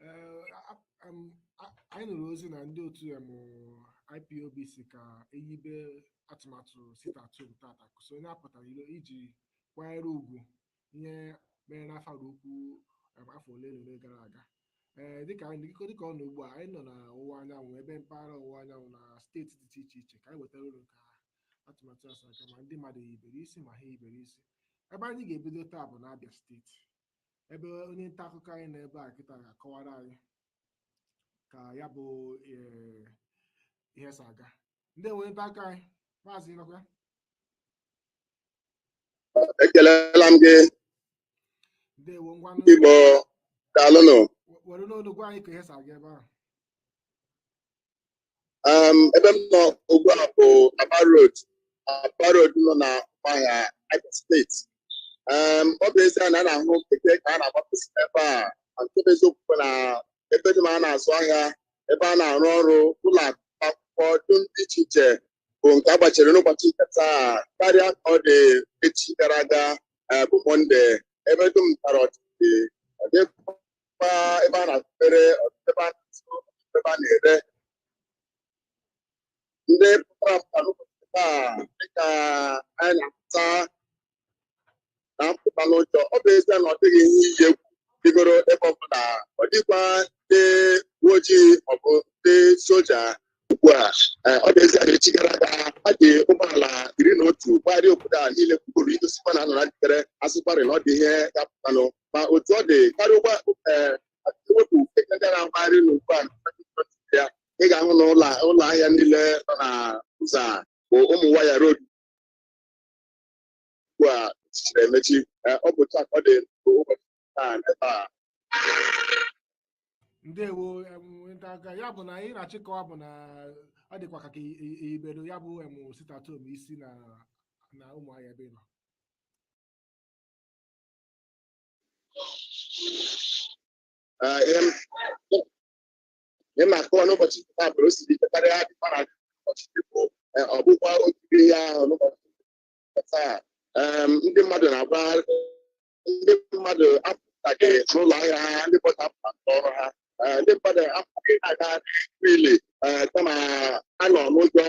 Ee, anyị nụrụ ozi na ndị otu IPOB si ka eyibe atụmatụ sit at home tata, so onye apụtara ilo iji kwanyere ugwu ihe mere n'Afara Ukwu afọ ole na ole gara aga. Ee, dịka ọ nọ ugbu a, anyị nọ na ọwụwa anyanwụ, ebe mpaghara ọwụwa anyanwụ na steeti dị iche iche, ka anyị wetara unu ka atụmatụ a si aga, ma ndị mmadụ yibere isi ma ha yibere isi. Ebe anyị ga-ebido taa bụ n'Abia Steeti, ebe onye nta akụkọ anyị nọ ebe a kịta ga-akọwara anyị ka ya bụ ihe si aga. Ndị onye nta akụkọ anyị, Maazị, nọkwa? Ekelela m gị. Ndewo, ngwanụ. Igbo, daalụnụ. Were n'olu gwa anyị ka ihe si aga ebe ahụ. Ebe m nọ ugbu a bụ Aba Road, Aba Road nọ na Ụmụahịa, Abia Steeti. Ọ bụ ezie na a na-ahụ keke ka a na-agbapụsị ebe a, ma nke bụ eziokwu bụ na ebe dum a na-azụ ahịa, ebe a na-arụ ọrụ, ụlọ akwụkwọ dum dị iche iche bụ nke a gbachiri n'ụbọchị nke taa karịa ka ọ dị echi gara aga, bụ Mọnde. Ebe dum tara ọchịchị, ọ dịkwa ebe a na-akpere, ebe a na-azụ, ebe a na-ere. Ndị pụtara apụta n'ụbọchị taa, dịka anyị na-apụta na-apụta n'ụjọ. Ọ bụ ezie na ọ dịghị ihe iyi egwu dịgoro ebe ọbụla, ọ dịkwa ndị uwe ojii maọbụ ndị soja ugbu a. Ọ bụ ezie na echi gara aga ha ji ụgbọala 11 gbagharịa obodo a niile kwugoro igosikwa na anọ na njikere, asịkwarị na ọ dị ihe ga-apụtanụ. Ma otu ọ dị, karịa ụgbọ ewepụ keke ndị na-agbagharị n'ugbu a ya, ị ga-ahụ na ụlọ ahịa niile nọ na ụzọ a bụ Ụmụnwaya Road ugbu a mechiri emechi. Ọ bụ taa ka ọ dị ụbọchị taa n'ebe a. Ndewo, onye nta akụkọ. Ya bụ na anyị na-achịkọwa bụ na ọ dịkwa ka eyibere ya bụ sit at home isi na Ụmụahịa ebe ị nọ. Ihe m na-akọwa n'ụbọchị taa bụ o siri ike karịa dịkwa na ụbọchị bụ ọ bụkwa otu ihe ahụ n'ụbọchị taa. Ndị mmadụ na-agba, ndị mmadụ apụtaghị n'ụlọ ahịa ha, ndị mmadụ apụtaghị n'ọrụ ha, ndị mmadụ apụtaghị na-aga niile, kama ha nọ n'ụjọ.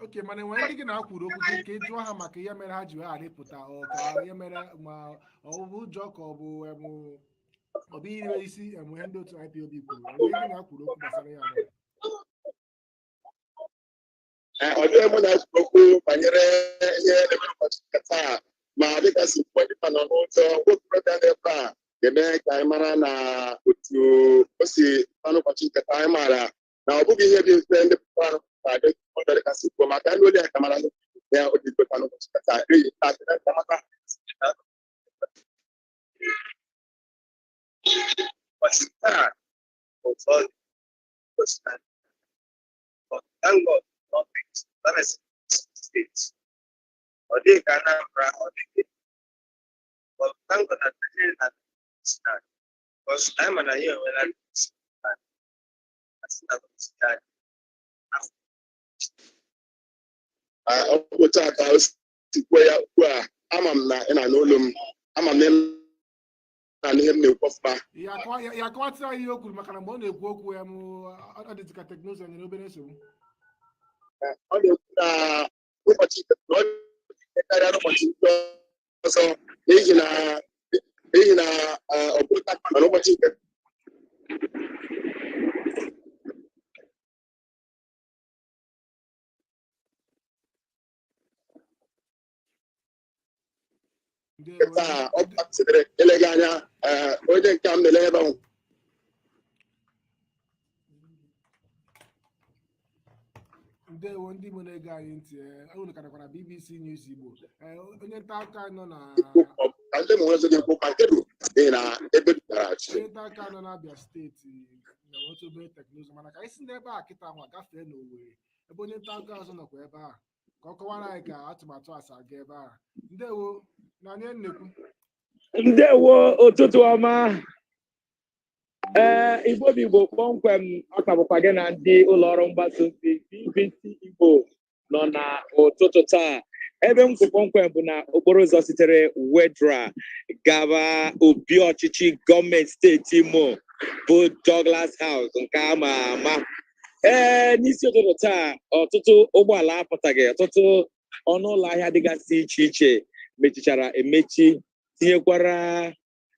Okay, mana enwere ndị gị na-akwuru okwu gị ka ị jụọ ha maka ihe mere ha ji wee ghara ịpụta, ọ ka ihe mere, ma ọ bụ ụjọ ka ọ bụ ọ bụ ire isi ihe ndị otu IPOB kwuru? Enwere ndị na-akwuru okwu gbasara ya na? Ọ dịghị mụ na-ekwu okwu banyere ihe na-eme n'ụbọchị nke taa, ma dịka si kwuo, ndị nọ n'ụjọ. Nwokorobịa n'ebe a ga-eme ka anyị mara na otu o si pụta n'ụbọchị nke taa. Anyị maara na ọ bụghị ihe dị mfe ndị pụtara dị ụjọ, dịka si kwuo, maka ndị oli aka mara ya o ji pụta n'ụbọchị nke taa eyi taa ka mata. Ụbọchị taa, otu ọ dị, gosi na, but thank God, nothing steeti ọ dịghị ka Anambra, ọ dịghị, but thank God na president na because anyị ma na ya enwela asị na gọọmenti anyị. Ọ bụ otu a ka o si kwuo ya ugbu a. Ama m na ị na-anụ olu m, ama m na ị na-anụ ihe m na-ekwu ọfụma. Ya akọwatara anyị ihe o kwuru, maka na mgbe ọ na-ekwu okwu ya, ọ dịzị ka teknụzụ nyere obere nsogbu. Ọ na-ekwu na ụbọchị na ọ dị ike karịa n'ụbọchị ndị ọzọ, n'ihi na ọ bụ taa mana ụbọchị nke Ndewo. taa ọ gbasịrị eleghị anya. Onye nke m na-ele ebe ahụ. Ndewo, ndị Igbo na-ege anyị ntị. Unu ka nọkwa na BBC News Igbo. Onye nta akụkọ anyị nọ na ka ndị mụrụ ọzọ ga-ekwu ka nke bụ n'ihi na ebe dara achị. Onye nta akụkọ nọ n'Abia Steeti na-enweta obere teknụzụ, mana ka anyị si n'ebe a kịta nwa gafee n'Owerri, ebe onye nta akụkọ ọzọ nọkwa ebe a, ka ọ kọwara anyị ka atụmatụ a si aga ebe a. Ndewo na anyị nnekwu. Ndewo, ụtụtụ ọma. Ee, Igbo bụ Igbo kpọmkwem, ọ ka bụkwa gị na ndị ụlọọrụ mgbasa ozi BBC Igbo nọ na ụtụtụ taa. Ebe m kwụ kpọmkwem bụ na okporo ụzọ sitere Wetheral gaba obi ọchịchị gọọmenti steeti Imo bụ Douglas House nke ama ama. Ee, n'isi ụtụtụ taa, ọtụtụ ụgbọala apụtaghị, ọtụtụ ọnụ ụlọ ahịa dịgasị iche iche mechichara emechi, tinyekwara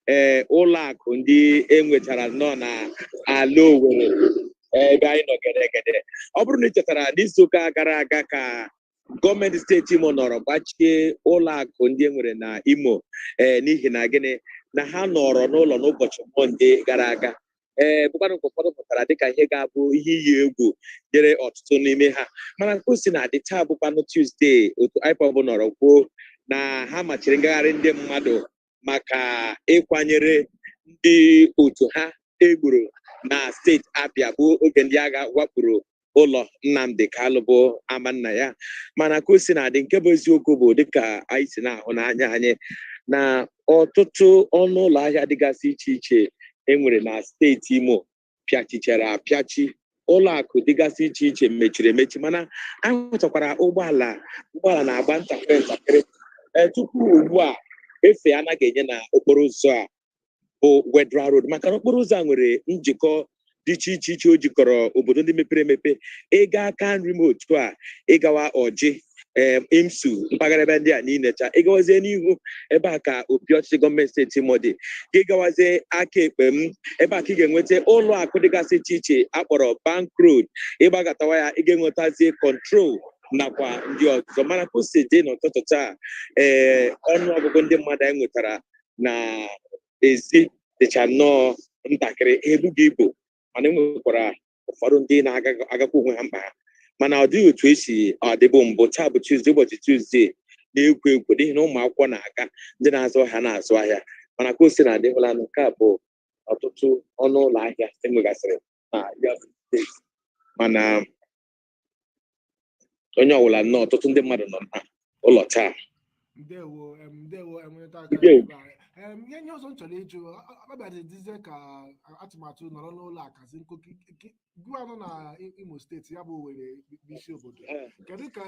ee ụlọ akụ ndị enwechara nnọọ na ala Owerri ebe anyị nọ gedegede. Ọ bụrụ na ị chetara, n'izuụka gara aga ka gọọmenti steeti Imo nọrọ gbachie ụlọ akụ ndị e nwere na Imo, ee, n'ihi na gịnị? Na ha nọrọ n'ụlọ n'ụbọchị Mọnde gara aga, ee, bụkwanụ nke ụfọdụ pụtara dịka ihe ga-abụ ihe iyi egwu nyere ọtụtụ n'ime ha. Mana ka o si na-adị, taa bụkwanụ Tuzdee, otu IPOB nọrọ kwuo na ha machiri ngagharị ndị mmadụ maka ịkwanyere ndị otu ha egburu na steeti Abia, bụ oge ndị agha wakporo ụlọ Nnamdi Kanu bụ ama nna ya. Mana ka o si na-adị, nke bụ eziokwu bụ, dịka anyị si na-ahụ n'anya anyị, na ọtụtụ ọnụ ụlọ ahịa dịgasị iche iche enwere na steeti Imo pịachichara apịachi, ụlọ akụ dịgasị iche iche mechiri emechi, mana ahụtakwara ụgbọala na-agba ntakịrị ntakịrị. Ee, tupu ugbu a efe anaghị enye na okporo ụzọ a bụ Wetheral Road, maka na okporo ụzọ a nwere njikọ dị iche iche iche o jikọrọ obodo ndị mepere emepe. Ịga aka nri m otu a, ịgawa Ọjị, ee, IMSU, mpaghara ebe ndị a niile cha. Ịgawazie n'ihu, ebe a ka obi ọchịchị gọọmenti steeti Imo dị. Gị gawazie aka ekpe m, ebe a ka ị ga-enweta ụlọ akụ dịgasị iche iche akpọrọ Bank Road. Ịgbagatawa ya, ị ga-enwetazie Control nakwa ndị ọzọ. Mana ka o si dị n'ụtụtụ taa, ee, ọnụ ọgụgụ ndị mmadụ anyị nwetara na ezi dịcha nnọọ ntakịrị, ebughị ibu, mana e nwekwara ụfọdụ ndị na-agakwa onwe ha mkpa ha, mana ọ dịghị otu esi adịbụ mbụ. Taa bụ Tuzdee, ụbọchị Tuzdee na-ekwo ekwo n'ihi na ụmụ akwụkwọ na-aga, ndị na-azụ ahịa na-azụ ahịa. Mana ka o si na-adị, hụla nke a bụ ọtụtụ ọnụ ụlọ ahịa enwegasịrị na ya bụ steeti, mana onye ọbụla nnọọ, ọtụtụ ndị mmadụ nọ na ụlọ taa. Ndewo, ndewo, enweta aka. Ndewo. Ebe a. Ihe ọzọ m chọrọ ịjụ, abịazi dizie ka atụmatụ nọrọ n'ụlọ akazi nkụ gụwa nọ na Imo steeti, ya bụ Owerri bụ isi obodo, kedu ka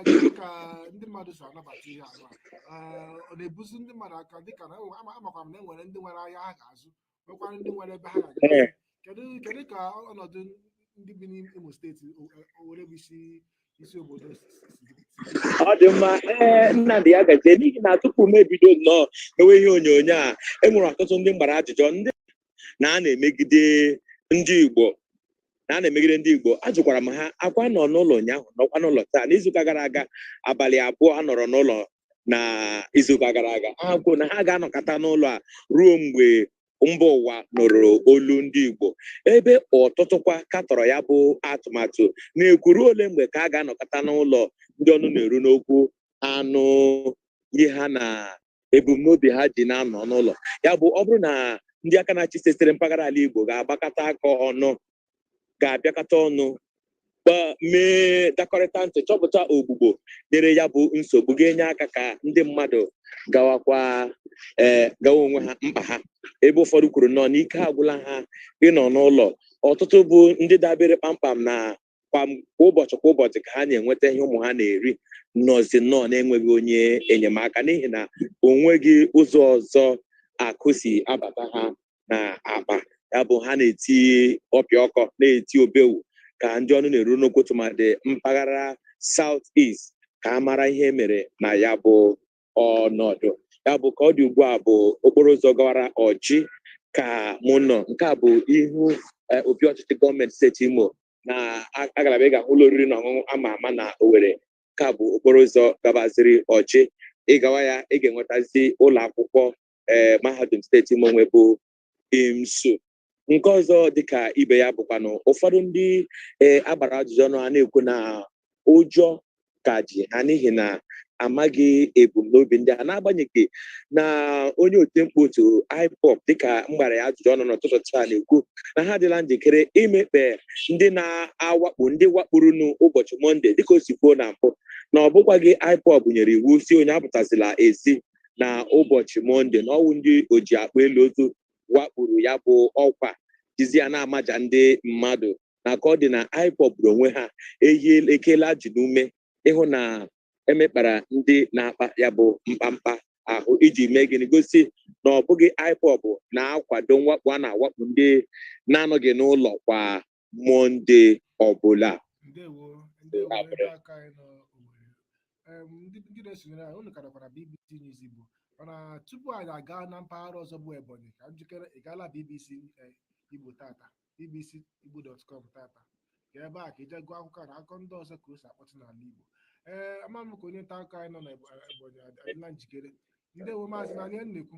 ndị mmadụ si anabata ihe anụ a? Ọ na-ebuzi ndị mmadụ aka, dịka na amakwa m na enwere ndị nwere ahịa ha ga-azụ, nwekwara ndị nwere ebe ha ga-aga. Kedu ka ọnọdụ ndị bi n'Imo steeti, Owerri bụ isi obodo si dị? Ọ dị mma. Ee, Nnamdị, ya gazie, n'ihi na tupu m ebido nnọọ mewe ihe onyonyo a, e nwere ọtụtụ ndị mgbara ajụjụ ndị na a na-emegide ndị Igbo, na a na-emegide ndị Igbo. Ajụkwara m ha akwa nọ n'ụlọ ụnyaahụ, nọkwa n'ụlọ taa. N'izuụka gara aga, abalị 2 a nọrọ n'ụlọ na izuụka gara aga, ha kwuo na ha ga-anọkọta n'ụlọ a ruo mgbe mba ụwa nụrụ olu ndị Igbo, ebe ọtụtụkwa katọrọ ya bụ atụmatụ, na-ekwu ruo ole mgbe ka a ga-anọkọta n'ụlọ, ndị ọnụ na-eru n'okwu anụ ihe ha na ebumnobi ha ji na-anọ n'ụlọ. Ya bụ, ọ bụrụ na ndị aka na-achị sitere mpaghara ala Igbo ga-agbakọta aka ọnụ, ga-abịakọta ọnụ, mee dakọrịta ntị, chọpụta ogbugbo nyere ya bụ nsogbu, ga-enye aka ka ndị mmadụ gawakwa, ee, gawa onwe ha mkpa ha. Ebe ụfọdụ kwuru nnọọ na ike agwụla ha ịnọ n'ụlọ, ọtụtụ bụ ndị dabere kpamkpam na kwa ụbọchị kwa ụbọchị ka ha na-enweta ihe ụmụ ha na-eri, nọzi nnọọ na-enweghị onye enyemaka, n'ihi na o nweghị ụzọ ọzọ akụ si abata ha na akpa. Ya bụ, ha na-eti ọpịa ọkọ, na-eti obewu ka ndị ọnụ na-eru n'okwu, tụmadị mpaghara South East, ka a mara ihe mere na ya bụ ọnọdụ. Ya bụ, ka ọ dị ugbu a bụ okporo ụzọ gawara Ọjị ka mụ nọ. Nke a bụ ihu obi ọchịchị gọọmenti steeti Imo na agalaba ị ga-ahụ ụlọ oriri na ọṅụṅụ ama ama na Owerri. Nke a bụ okporo ụzọ gabaziri Ọjị. Ịgawa ya, ị ga-enwetazi ụlọ akwụkwọ, ee, mahadum steeti Imo nwe bụ IMSU. Nke ọzọ dịka ibe ya bụkwanụ ụfọdụ ndị ee agbara ajụjụ ọnụ ha na-ekwu na ụjọ ka ji ha, n'ihi na amaghị ebumnobi ndị a, n'agbanyeghị na onye otimkpu otu IPOB, dịka m gbara ya ajụjụ ọnụ n'ụtụtụ taa, na-ekwu na ha adịla njikere imekpe ndị na-awakpo, ndị wakporunu ụbọchị Mọnde, dịka o si kwuo na mbụ na ọ bụkwaghị IPOB nyere iwu si onye apụtazila ezi na ụbọchị Mọnde, na ọwụ ndị oji akpa elu ozu wakpuru ya bụ ọkwa, jizi ya na-amaja ndị mmadụ, na ka ọ dị na IPOB onwe ha ehiela ekela ji n'ume ịhụ na Emekpara ndị na-akpa ya bụ mkpamkpa ahụ iji mee gịnị? Gosi na ọ bụghị IPOB na-akwado mwakpo a na-awakpo ndị na-anọghị n'ụlọ kwa Mọnde ọbụla. Ndewo, ndewo. Ebe aka anyị nọ Owerri. Ndị na-esonyere anyị, unu ka nọkwa na BBC News Igbo, mana tupu anyị aga na mpaghara ọzọ bụ Ebonyi, ka njikere ị gaala BBC Igbo tata, bbcigbo.com tata, ka ebe a ka ije gụọ akụkọ na akụkọ ndị ọzọ ka o si akpọtụ n'ala Igbo. Ee, ama m ka onye nta akụkọ anyị nọ na Ebonyi adịla njikere. Ndewo, maazị, na anyị na-ekwu.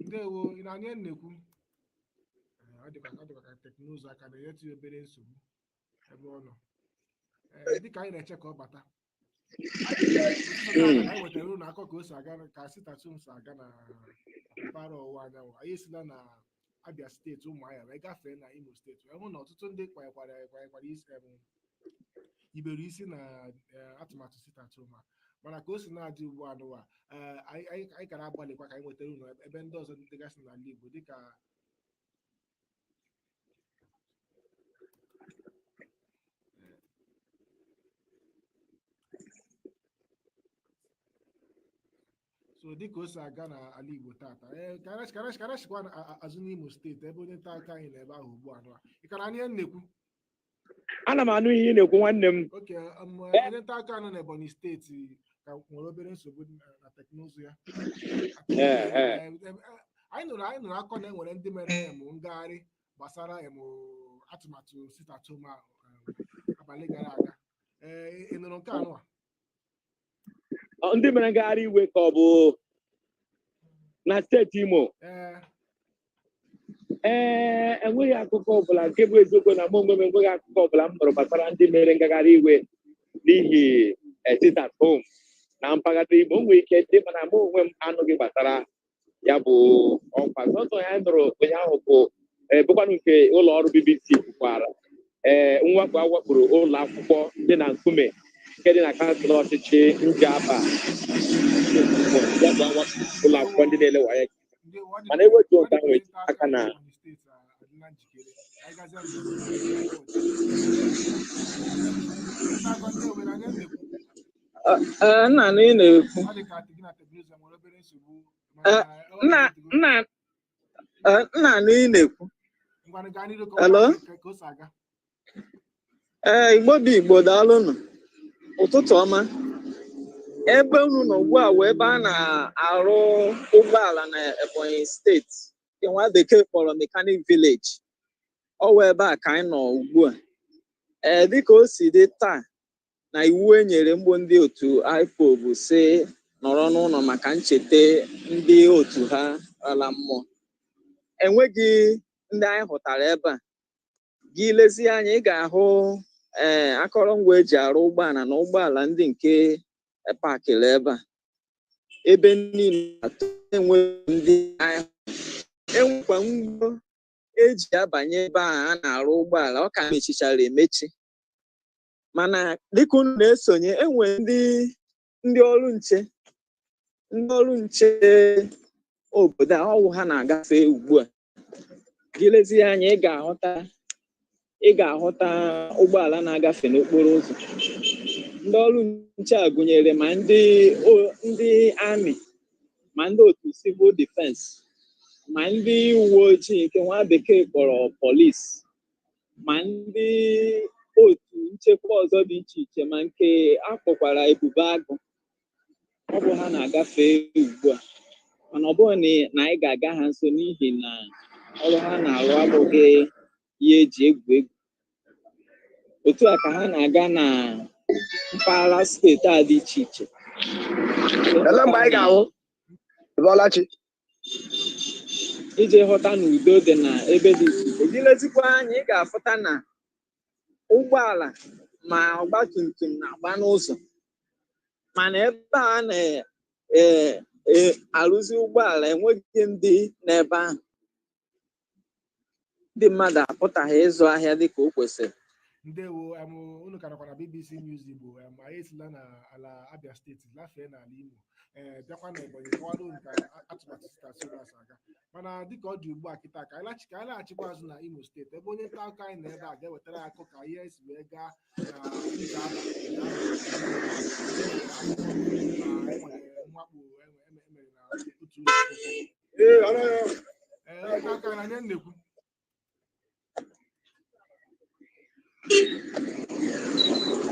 Ndewo, ị na-anyị na-ekwu. Ee, ọ dịkwa ka teknụzụ aka na-enyetụ ya obere nsogbu ebe ọ nọ. Ee, dịka anyị na-eche ka ọ bata, anyị wetara unu akụkọ ka o si aga, ka sit-at-home si aga na mpaghara ọwụwa anyanwụ. Anyị esila na Abia Steeti, Ụmụahịa, wee gafee na Imo Steeti, wee hụ na ọtụtụ ndị kwanyekwara isi ibere isi na atụmatụ sit-at-home a. Mana ka o si na-adị ugbu a n'ụwa, anyị kara agbalịkwa ka anyị nwetara unu ebe ndị ọzọ dịgasị n'ala Igbo, dịka so dịka o si aga n'ala Igbo tata. Ee, ka anyị sikwa azụ n'Imo Steeti, ebe onye nta akụkọ anyị nọ ebe ahụ ugbu a nụwa. Ị kara anyị ihe m na-ekwu? Ana m anụ ihe ị na-ekwu, nwanne m. Oke onye nta akụkọ nọ n'Ebonyi Steeti ka nwere obere nsogbu na teknụzụ ya. Anyị nụrụ akụkọ na enwere ndị mere ngagharị gbasara atụmatụ sit-at-home abalị gara aga. Ee, ị nụrụ nke anụ a? Ndị mere ngagharị iwe ka ọ bụ na steeti Imo? Ee. Ee, enweghị akụkọ ọbụla. Nke bụ eziokwu na mụ onwe m enweghị akụkọ ọbụla m nụrụ gbasara ndị mere ngagharị iwe n'ihi sit at home na mpaghara Imo. O nwere ike dị, mana mụ onwe m anụghị gbasara ya bụ ọkwa. Sọsọ ya nụrụ ụnyaahụ bụ bụkwanụ nke ụlọ ọrụ BBC kwukwara, ee, mwakpo a wakporo ụlọ akwụkwọ dị na Nkume nke dị na kansụl ọchịchị Njaba. Ya bụ awakpo ụlọ akwụkwọ ndị na-ele WAEC. Ndị ọ dị Mana ewetu ọ nke dị ahụ ka onye eji nta akụkọ aka na anyị n'Ebonyi Steeti adịla njikere ka anyị gazie njem. Onye nta akụkọ ndị Owerri, anyị na-ekwu. Ee, nna, na ị na-ekwu. Ọ dị ka gị na teknụzụ nwere obere nsogbu. Ee, Mana ọ nna malitego. Nna, ee, nna, na ị na-ekwu. Ngwanụ, gaa n'iru ka Hello? ka o si aga. Ee, Igbo bụ Igbo, daalụnụ. Ụtụtụ ọma. Ebe unu nọ ugbu a wee ebe a na-arụ ụgbọala na Ebonyi Steeti nke nwa bekee kpọrọ Mechanic Village. Ọ wụ ebe a ka anyị nọ ugbu a. Ee, dịka o si dị taa na iwu e nyere mgbo ndị otu IPOB si nọrọ n'ụlọ maka ncheta ndị otu ha ala mmụọ, enweghị ndị anyị hụtara ebe a. Gị lezie anya, ị ga-ahụ ee akọrọngwa eji arụ ụgbọala na ụgbọala ndị nke pakịrị ebe a. Ebe niile atọ enweghị ndị anyị enwekwa. Mgbo eji abanye ebe a a na-arụ ụgbọala, ọ ka mechichara emechi, mana dịka unu na-esonye, enwe ndị ọrụ nche, ndị ọrụ nche obodo a, ọwụ ha na-agafe ugbu a. Gị lezie anya, ị ga-ahụta ụgbọala na-agafe n'okporo ụzọ. Ndị ọrụ nche a gụnyere ma ndị amị, ma ndị otu civil defense, ma ndị uwe ojii nke nwa bekee kpọrọ police, ma ndị otu nchekwa ọzọ dị iche iche, ma nke a kpọkwara Ebube Agụ. Ọ bụ ha na-agafe ugbu a, mana ọ bụghị na anyị ga-aga ha nso, n'ihi na ọrụ ha na-arụ abụghị ihe eji egwu egwu. Otu a ka ha na-aga na mpaghara steeti a dị iche iche. Ele mgbe anyị ga-ahụ Bọlachi? Iji hụta na udo dị na ebe dị iche iche. Gị lezikwa anya, ị ga-afụta na ụgbọala ma ọgbatumtum na-agba n'ụzọ, mana ebe a na-arụzi ụgbọala, enweghị ndị n'ebe ahụ. Ndị mmadụ apụtaghị ịzụ ahịa dịka o kwesịrị. Ndewo. Unu ka nakwa na BBC News Igbo. Anyị esila na ala Abia Steeti lafee n'ala Imo. Ee, bịakwa na Ebonyi kọwara unu ka atụmatụ sit-at-home a si aga. Mana dịka ọ dị ugbu a kịta, ka anyị laghachikwa azụ na Imo Steeti, ebe onye nta akụkọ anyị nọ ebe a ga-ewetara ya akụkọ ka ihe si wee gaa na Njaba ụnyaahụ, na enwere mwakpo emere na otu ụlọ akwụkwọ. Ee, onye nta akụkọ anyị na nnekwu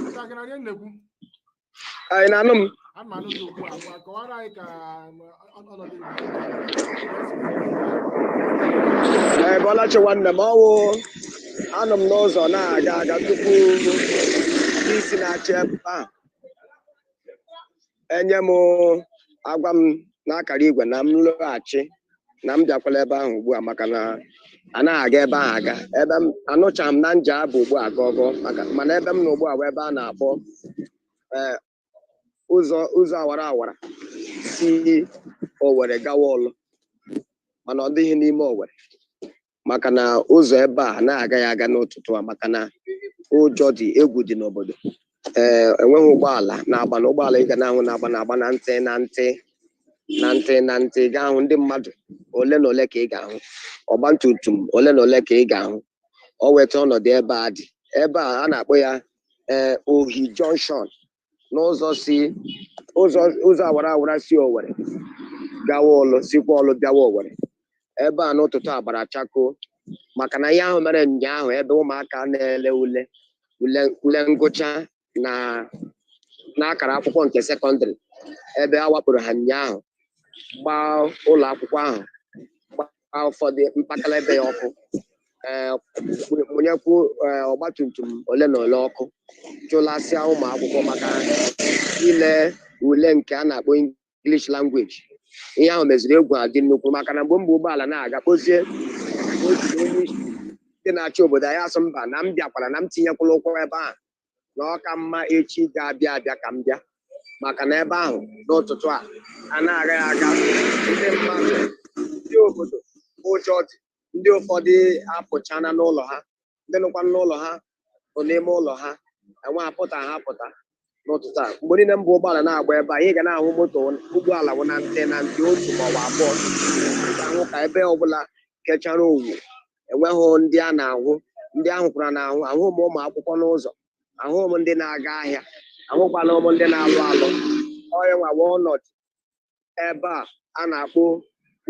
nta akụkọ na nnekwu. Anyị na-anụ m? Ana m anụ gị ugbu a. Ngwa, kọwara anyị ka ọnọdụ dị. Ee, Bọlachi nwanne m, ọwụ anọ m n'ụzọ na-aga aga tupu ndị isi na-achị ebe a enye m agwa m n'akara igwe na m lọghachi, na m bịakwala ebe ahụ ugbu a, maka na anaghị aga ebe ahụ aga. Ebe m anụchaghị m na Njaba ugbu a gọgọ maka mana ebe m nọ ugbu a bụ ebe a na-akpọ ụzọ awara awara si Owerri gawa Ọlụ, mana ọ dịghị n'ime Owerri, maka na ụzọ ebe a na-agaghị aga n'ụtụtụ a, maka na ụjọ dị, egwu dị n'obodo. Ee, enweghị ụgbọala na-agba na ụgbọala ị ga na-ahụ na-agba na ntị na ntị na ntị na ntị. Ị ga-ahụ ndị mmadụ ole na ole ka ị ga-ahụ, ọgbatumtum ole na ole ka ị ga-ahụ. O weta ọnọdụ ebe a dị ebe a a na-akpọ ya ee Ohi Junction, n'ụzọ si ụzọ awara awara si Owerri gawa Ọlụ, sikwa Ọlụ bịawa Owerri. Ebe a n'ụtụtụ a gbara chakoo, maka na ihe ahụ mere ụnyaahụ, ebe ụmụaka na-ele ule ngụcha na n'akara akwụkwọ nke sekọndịrị, ebe a wakporo ha ụnyaahụ, gbaa ụlọ akwụkwọ ahụ, gbaa ụfọdụ mpakala ebe ya ọkụ, ee, mụnyekwu ọgbatumtum ole na ole ọkụ, chụlasịa ụmụ akwụkwọ maka ile ule nke a na-akpọ English language. Ihe ahụ meziri egwu adị nnukwu, maka na mgbe mgbe ụgbọala na-aga kpozie otu onye isi ndị na-achị obodo anyị asụ mba na m bịakwara na m tinyekwala ụkwụ ebe ahụ, na ọ ka mma echi ga-abịa abịa ka m bịa, maka na ebe ahụ n'ụtụtụ a a na-agaghị aga. Ndị mmadụ, ndị obodo, ụjọ dị. Ndị ụfọdụ apụchana n'ụlọ ha, ndị nọkwa n'ụlọ ha bụ n'ime ụlọ ha, enwe apụta ha apụta n'ụtụtụ a. Mgbe niile mbụ ụgbọala na-agba ebe a, ị ga na-ahụ moto ụgbọala bụ na ntị na ntị, otu ma ọ bụ abụọ. Ị ga-ahụ ka ebe ọbụla kechara owu, enweghị ndị a na-ahụ, ndị ahụ kwara na-ahụ. Ahụ m ụmụ akwụkwọ n'ụzọ, ahụ m ndị na-aga ahịa, ahụkwana m ndị na-alụ alụ. Onye nwawa ọnọdụ ebe a a na-akpọ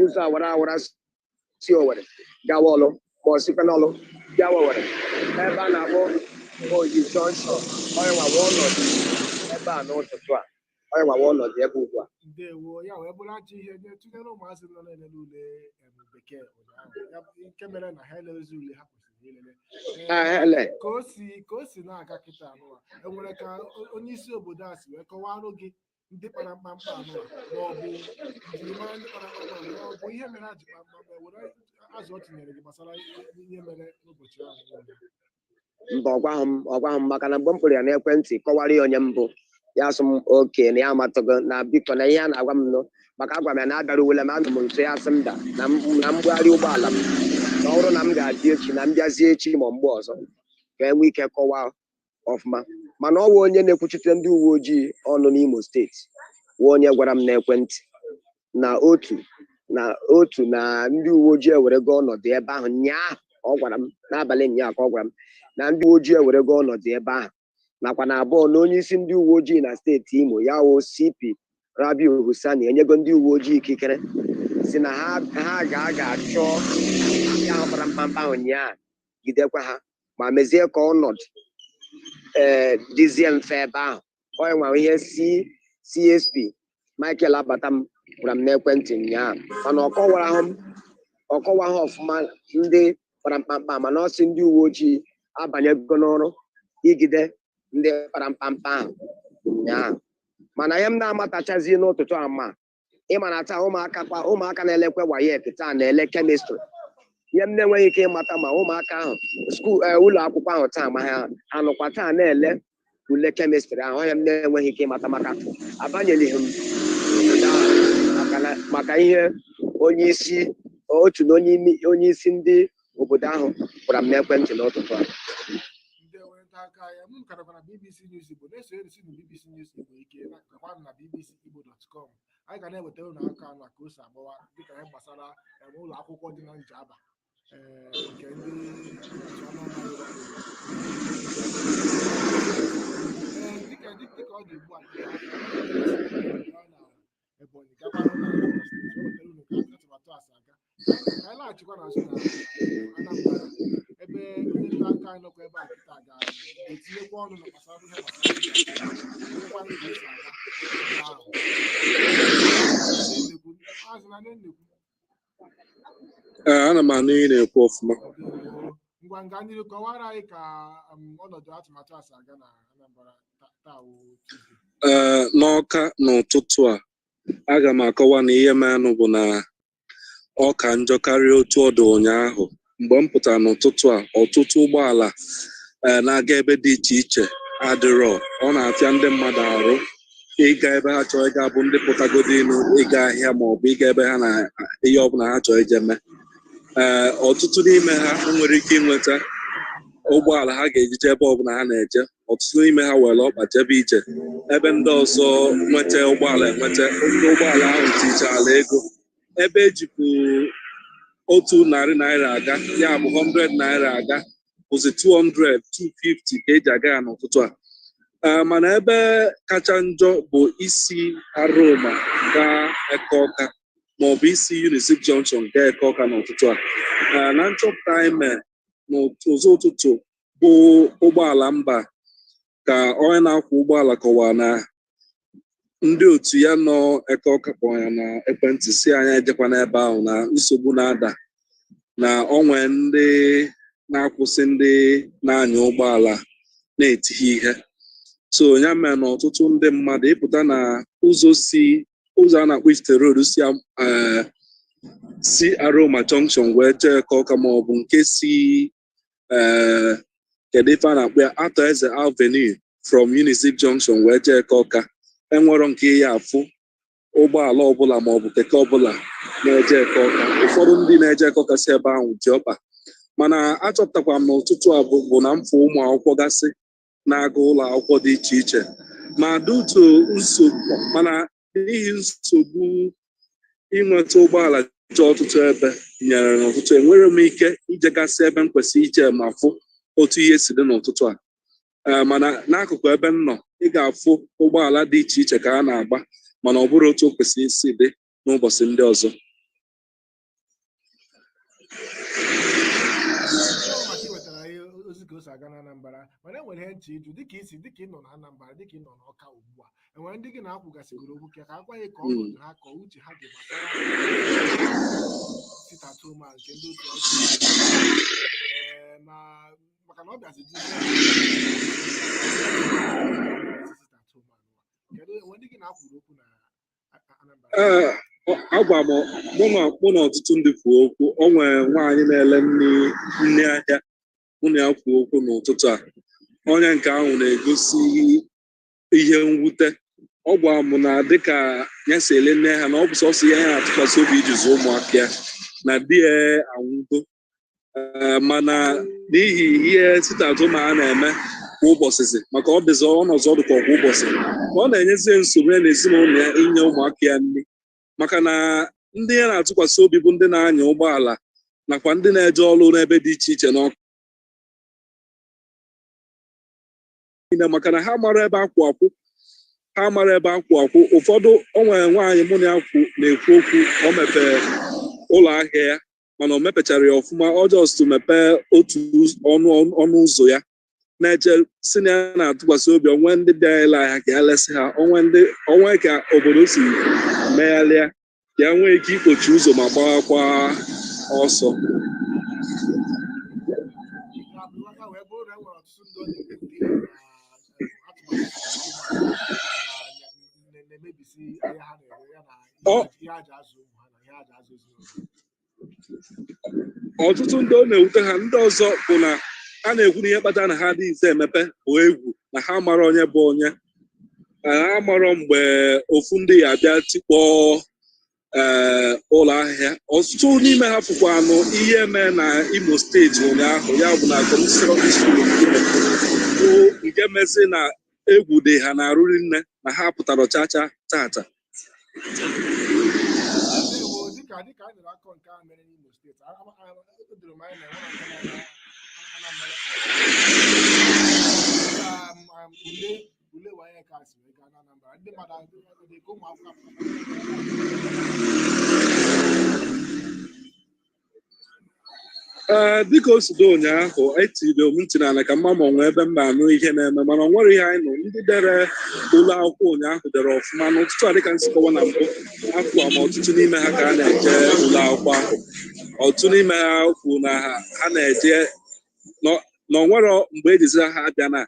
ụzọ awara awara si Owerri gawa Ọlụ, ma ọ sikwa n'Ọlụ gawa Owerri, ebe a na-akpọ Oyi Junction. Onye nwawa ọnọdụ ebe a n'ụtụtụ a, onye nwawa ọnọdụ ebe ugbu a. Ndewo. Ya wee bụrụ ajọ ihe nye tụnyere ụmụazị nọ na-elele ule bekee ụnyaahụ, ya bụ nke mere na ha elelezi ule ha kwesịrị ilele. Ee, Ele ka o si na-aga kịta anụwa, enwere ka onye isi obodo a si wee kọwarụ gị ndị kpara mkpamkpa anụwa, ma ọ bụ njirimara ndị kpara mkpamkpa, ma ọ bụ ihe mere ha ji kpa mkpamkpa? Were azụ ọ tinyere gị gbasara ihe mere n'ụbọchị ahụ ụnyaahụ. Mba, ọgwahụ m, maka na mgbe m kpọrọ ya n'ekwentị kọwara ya onye mbụ, ya sị m oke na ya amatụgo na biko na ihe a na-agwa m nụ, maka agwa m ya na abịaruwela m, anọ m nso. Ya sị mba, na mgbugharị ụgbọala m, na ọ bụrụ na m ga-abịa echi, na m bịazie echi ma mgbe ọzọ ka e nwee ike kọwaa ọfụma. Mana ọ wụ onye na-ekwuchite ndị uwe ojii ọnụ n'Imo Steeti wụ onye gwara m n'ekwentị na otu na otu na ndị uwe ojii ewerego ọnọdụ ebe ahụ nyaahụ. Ọ gwara m n'abalị nyaahụ ka ọ gwara m na ndị uwe ojii ewerego ọnọdụ ebe ahụ, nakwa na abụọ na onye isi ndị uwe ojii na steeti Imo, ya wụ CP Rabiu Husani, enyego ndị uwe ojii ikikere si na ha ga-achọ ndị ahụ kpara mkpamkpa ahụ nyaa, jidekwa ha ma mezie ka ọnọdụ ee dịzie mfe ebe ahụ. Onye nwa ihe CSP Michael Abatam gwara m n'ekwentị ụnyaahụ, mana ọ kọwara m, ọ kọwaghị ọfụma ndị kpara mkpamkpa, mana ọ sị ndị uwe ojii abanyego n'ọrụ igide ndị kpara mkpamkpa ahụ ụnyaahụ. Mana ihe m na-amatachazi n'ụtụtụ a, ma ịma na taa ụmụaka kwa ụmụaka na-elekwe WAEC, taa na-ele chemistry, ihe m na-enweghị ike ịmata ma ụmụaka ahụ school ụlọ akwụkwọ ahụ taa, ma ha anọkwa taa na-ele ule chemistry ahụ. Onye m na-enweghị ike ịmata, maka abanyelighị m obodo ahụ, maka ihe onye isi otu na onye isi ndị obodo ahụ gwara m n'ekwentị n'ụtụtụ a. Ndewo, nta Akụkọ anyị m karakwa na BBC News Igbo na-esonyere si na BBC News Igbo ike nakwa na bbcigbo.com. Anyị ga na-ewetara unu akụkọ anụ a ka o si agbawa, dịka ihe gbasara ụlọ akwụkwọ dị na Njaba, nke ndị otu ọnụ ọmaghị wakporo. Ee, dịka ọ dị ugbu a, gaa na Ebonyi, gakwanụ na Abia Steeti, wetara unu ka atụmatụ a si aga. Ka anyị laghachikwa n'azụ na Anambra, ebe onye nta akụkọ anyị nọkwa ebe a kịta ga-etinyekwa ọnụ na gbasara ihe gbasara nwekwanụ ka esi aga ebe ahụ. Nnekwu, Maazị na Nnekwu. Ee, ana m anụ ihe ị na-ekwu ọfụma. Ndewo. Ngwa, nga n'iru, kọwara anyị ka ọnọdụ atụmatụ a si aga na Anambra taa wụ Tuesday. Ee, n'Ọka n'ụtụtụ a, aga m akọwa na ihe merenụ bụ na ọ ka njọ karịa otu ọ dị ụnyaahụ. Mgbe m pụtara n'ụtụtụ a, ọtụtụ ụgbọala na-aga ebe dị iche iche adịrọ. Ọ na-afịa ndị mmadụ arụ ịga ebe ha chọrọ ịga, bụ ndị pụtagodo ịnụ ịga ahịa ma ọ bụ ịga ebe ha na ihe ọbụla ha chọrọ ije mee. Ee, ọtụtụ n'ime ha nwere ike ịnweta ụgbọala ha ga-ejije ebe ọbụla ha na-eje. Ọtụtụ n'ime ha were ọkpa jebe ije, ebe ndị ọzọ nweta ụgbọala enweta, ndị ụgbọala ahụ tichara ego. Ebe ejipụ ₦100 aga, ya bụ 100 naira aga, bụzi 200, 250 ka eji aga ya n'ụtụtụ a. Ee, mana ebe kacha njọ bụ isi Aroma gaa Eke Ọka maọbụ isi Unizik Junction gaa Eke Ọka n'ụtụtụ a. Ee, na nchọpụta anyị mee n'ụzọ ụtụtụ bụ ụgbọala mba, ka onye na-akwọ ụgbọala kọwara na ndị otu ya nọ Eke Ọka kpọrọ ya na ekwentị si anyị ejekwa n'ebe ahụ, na nsogbu na-ada, na onwe ndị na-akwụsị ndị na-anya ụgbọala na-eti ha ihe. So ya mere na ọtụtụ ndị mmadụ ịpụta na ụzọ si ụzọ a na-akpọ Ifite Road si si Aroma Junction wee jee Eke Ọka, maọbụ nke si kedu ife a na-akpọ ya, Arthur Eze Avenue from Unizik Junction wee jee Eke Ọka, enwero nke ya afụ ụgbọala ọbụla maọbụ keke ọbụla na-eje Eke Ọka. Ụfọdụ ndị na-eje Eke Ọka si ebe ahụ ji ọkpa. Mana achọpụtakwara m n'ụtụtụ a bụ na mfụ ụmụ akwụkwọ gasị na-aga ụlọ akwụkwọ dị iche iche, ma dutu nsogbu, mana n'ihi nsogbu inweta ụgbọala jee ọtụtụ ebe nyere n'ụtụtụ, enwere m ike ijegasị ebe m kwesịrị ije ma fụ otu ihe si dị n'ụtụtụ a. Ee, mana n'akụkụ ebe m nọ, ị ga-afụ ụgbọala dị iche iche ka ha na-agba, mana ọ bụrụ otu o kwesịrị isi dị n'ụbọchị ndị ọzọ. Ọ maka iwetara anyị ozi ka o si aga na Anambra. Mana enwere ihe nche ịjụ, dịka isi, dịka ị nọ na Anambra, dịka ị nọ n'Ọka ugbu a, enwere ndị gị na-akwụgasịgoro okwu ka a gwa ya ka ọnọdụ ha, ka uche ha dị gbasara sit at home a nke ndị otu IPOB? Ee, ma maka na ọ bịazi dị sit at home a, kedu enwere ndị gị na-akwuru okwu na Anambra? Ee, agwa m mụ na ọtụtụ ndị kwuo okwu. O nwere nwaanyị na-ele nri ahịa, mụ na ya kwuo okwu n'ụtụtụ a. Onye nke ahụ na-egosi ihe mwute. Ọ gwara m na dịka ya si ele nne ha, na ọ bụ sọsọ ihe ya na-atụkwasị obi iji zụọ ụmụaka ya, na di ya anwụgo. Ee, mana n'ihi ihe sit-at-home a na-eme kwa ụbọchị, maka ọ dịzị ọnọzọ ọdụ ka kwa ụbọchị, ma ọ na-enyezi nsogbu ya na ezinụlọ ya inye ụmụaka ya nri, maka na ndị ya na-atụkwasị obi bụ ndị na-anya ụgbọala nakwa ndị na-eje ọrụ n'ebe dị iche iche n'Ọka niile, maka na ha mara ebe akwụ akwụ, ha mara ebe akwụ akwụ. Ụfọdụ, o nwere nwaanyị mụ na ya kwu na-ekwu okwu, o mepee ụlọ ahịa ya, mana o mepechara ya ọfụma. Ọ just mepee otu ọnụ ọnụ ụzọ ya, na-eche si na ya na-atụkwasị obi onwe ndị bịa ile ahịa ka ya lesị ha, onwe ndị onwe ka obodo si megharịa, ka ya nwee ike ikpochi ụzọ ma gbawakwa ọsọ. Ya bụ ya wee bụrụ na e nwere ọtụtụ ndị ọ na-ewute na atụmatụ na-emebisi ahịa ha na-ere ya na ihe a ji azụ ụmụ ha na ihe a ji azụ ezinụlọ. Ọtụtụ ndị ọ na-ewute ha. Ndị ọzọ bụ na a na-ekwu na ihe kpatara na ha adịghịzi emepe bụ egwu na ha mara onye bụ onye, na ha mara mgbe ofu ndị ya abịa tikpọọ ee ụlọ ahịa. Ọtụtụ n'ime ha fụkwanụ ihe mee na Imo Steeti ụnyaahụ, ya bụ na Community Secondary School Imo bụ Nke mezi na egwu dị ha na-arụri nne na ha pụtara chacha tata. Ndewo. Dịka anyị nụrụ akụkọ nke a mere n'Imo Steeti, o doro m anya na enwere nke na-eme Anambra. Dịka ule WAEC a si wee gaa na Anambra, ndị mmadụ dị ka ụmụ akwụkwọ apụtara. Ee, dịka o si dị ụnyaahụ, etiri m ntị n'ala ka mma ma ọ nwee ebe m na-anụ ihe na-eme, mana ọ nwere ihe anyị nụ. Ndị dere ụlọ akwụkwọ ụnyaahụ dere ọfụma n'ụtụtụ a. Dịka nsikọwa na mbụ afọ ma ọtụtụ n'ime ha ka a na-eje ụlọ akwụkwọ ahụ, ọtụtụ n'ime ha kwuru na ha na-eje na ọ nwero mgbe ejizira ha abịa na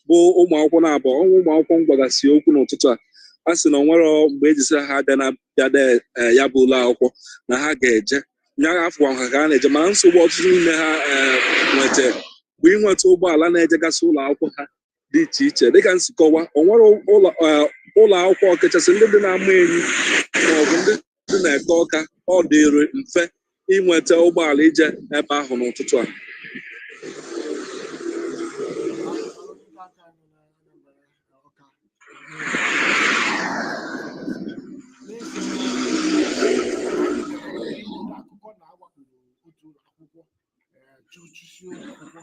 bụ ụmụ akwụkwọ na-abụ ọnwa. Ụmụ akwụkwọ m gwagasị okwu n'ụtụtụ a, a sị na ọ nwero mgbe ejizira ha abịa na bịa dee ya bụ ụlọ akwụkwọ na ha ga-eje nya afọ ha ka a na-eje. Mana nsogbu ọtụtụ n'ime ha nweta bụ inweta ụgbọala na-ejegasị ụlọ akwụkwọ ha dị iche iche. Dịka nsikọwa, o nwere ụlọ akwụkwọ, ọkachasị ndị dị na-ama enyi maọbụ ndị dị na-eke ọka, ọ dịrị mfe inweta ụgbọala ije ebe ahụ n'ụtụtụ a. Arụmụka aka nọ na Anambra, Ọka. N'ezie, anyị akụkọ na awakporo otu ụlọ akwụkwọ, chụchụsie ụlọ akwụkwọ,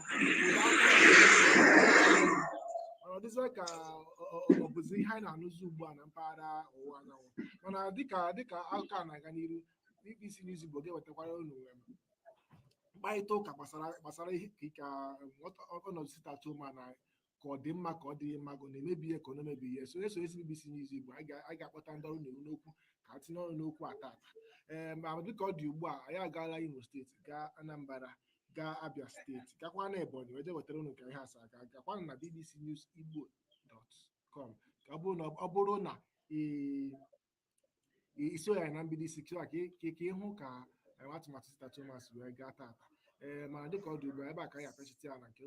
mana ọ dịzịa ka ọ bụzi ihe anyị na-anụzi ugbu a na mpaghara ọwụwa anyanwụ. Mana dịka akụkọ a na-aga n'iru, BBC News Igbo ga-ewetakwara unu mkparịta ụka gbasara ihe ka ọnọdụ sit at home a na ka ọ dị mma, ka ọ dịghị mma, ka ọ na-emebi ihe, ka ọ na-emebi ihe. So eso esi BBC News Igbo, anyị ga-akpọta ndị ọrụ na-eru n'okwu ka ha tinye ọnụ n'okwu a tata. Ee, ma dịka ọ dị ugbu a, anyị agaala Imo Steeti, gaa Anambra, gaa Abia Steeti, gakwa na Ebonyi wee jee wetara unu ka ihe asa aga. Gakwa na bbcnewsigbo.com ka ọ bụrụ na iso ya na mbido isi ka ịhụ ka atụmatụ sit at home wee gaa tata. Ee, mana dịka ọ dị ugbu a, ebe a ka anyị apịachite ya na nke.